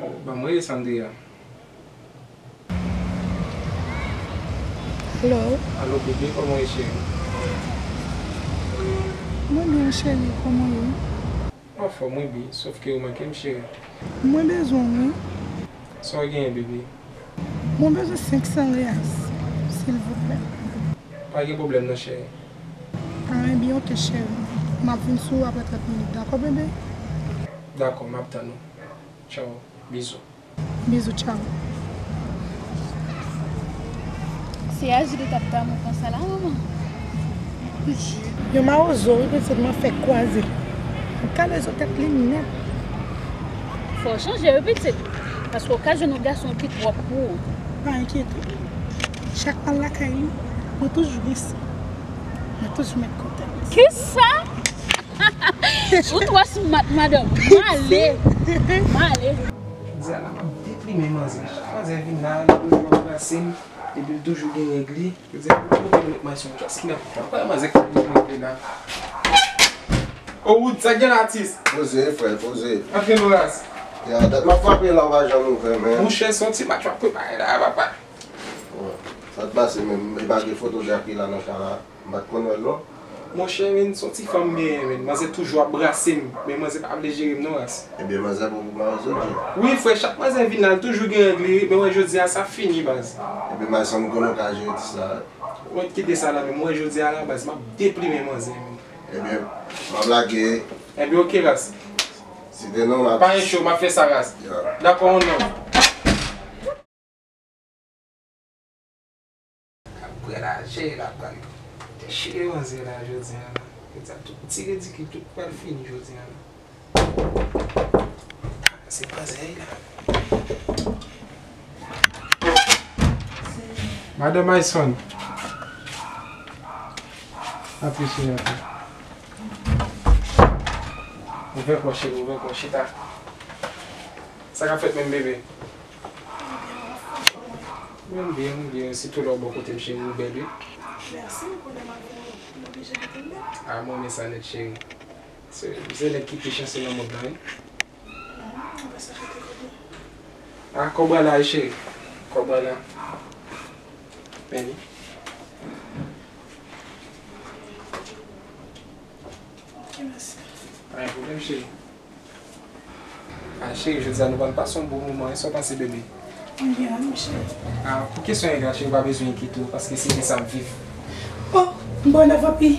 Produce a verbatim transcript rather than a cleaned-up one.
Oh, ban m rele Sandria. Alo. Alo, bebe, kòman w ye, cheri? Mwen byen, cheri, kòman w ye? Anfòm, wi, bi, sòf ke ou manke m, cheri. Mwen bezwen w, wi. Sa w genyen, bebe? Mwen bezwen senk san reais, silvouplè. Pa gen pwoblèm, non, cheri. Ah, ebyen, oke, cheri. M ap vin sou ou apre trant minit, dakò, bebe? Dakò, m ap tann ou. Tchaw, bizou. Bizou, tchaw. Se aji de tap damou konsa la, manman. Yo mawozo, wi, pitit, mwen fèk kwaze. Ou kale zo tèt li nèt. Fò w chanje, wi, pitit. Paske w ka jwenn yon gason ki twòp pou ou. Pa enkyete. Chak m al lakay li, mwen toujou gen sa. Mwen toujou met kontan. Kisa? Ou twò smat, madanm. Male. Male. Jodi a la, m ap deprime manzè. Chak manzè vin la, li toujou ap brase m. Epi l toujou gen règ li. Jodi a, m ap montre nou met manzè sou kès ki nan pwa manzè ki vin monte la. O Wood, sa k gen la, atis? Poze, frè, poze. Antre non, ras. Ya, dat m ap frape la, w pa janm ouvè, men. Monchè, se yon ti match w ap prepare la, papa. Bon, sa k pase menm? E pa gen foto Drakila nan ka la? M pa t konn wè l non. Monchè, men, se yon ti fanm m genyen, men. Manzè toujou ap brase m, men manzè pa vle jere m non, ras. Ebyen, manzè pou pou mawozo di. Wi, frè, chak manzè vin la, l toujou gen règ li, men wè, jodi a, sa fini, baz. Ebyen, manzè, m konnen w ka jere ti sa. Mwen kite sa la, men mwen, jodi a la, baz, m ap deprime manzè, men. Ebyen, m ap lage. Ebyen, oke, ras. Si te non, m ap. Pa gen cho, m ap fè sa, ras. Ya. Dakò, on non. Apre la, cheri la pral dechire manzè la jodi a la. Jodi a, tout ti ridikil, tout pral fini jodi a la. Se manzè la. Madan Mayson. Antre, cheri, antre. Ouvè kò, cheri, ouvè kò, chita. Sa k ap fèt menm, bebe? Mwen byen, mwen byen, sitou lè w bò kote m, cheri, ou bèl, wi. Mèsi, ou konnen m ap vini, m oblije kite m bèl. Ah, mwen renmen sa nèt, cheri. Se, se nèg ki pi chanse nan mond lan, wi. Mwen pa sa kote kote. Ah, kòb la, cheri. Kòb la. Men li. Ok, mèsi. Pa gen pwoblèm, cheri. Ah, cheri, jodi a nou pral pase yon bon moman. Èske w pase, bebe? Mwen byen, wi, cheri. Ah, pou kesyon règ la, cheri, ou pa bezwen enkyete w, paske se de sa m viv. Oh, m bò nan vanpi.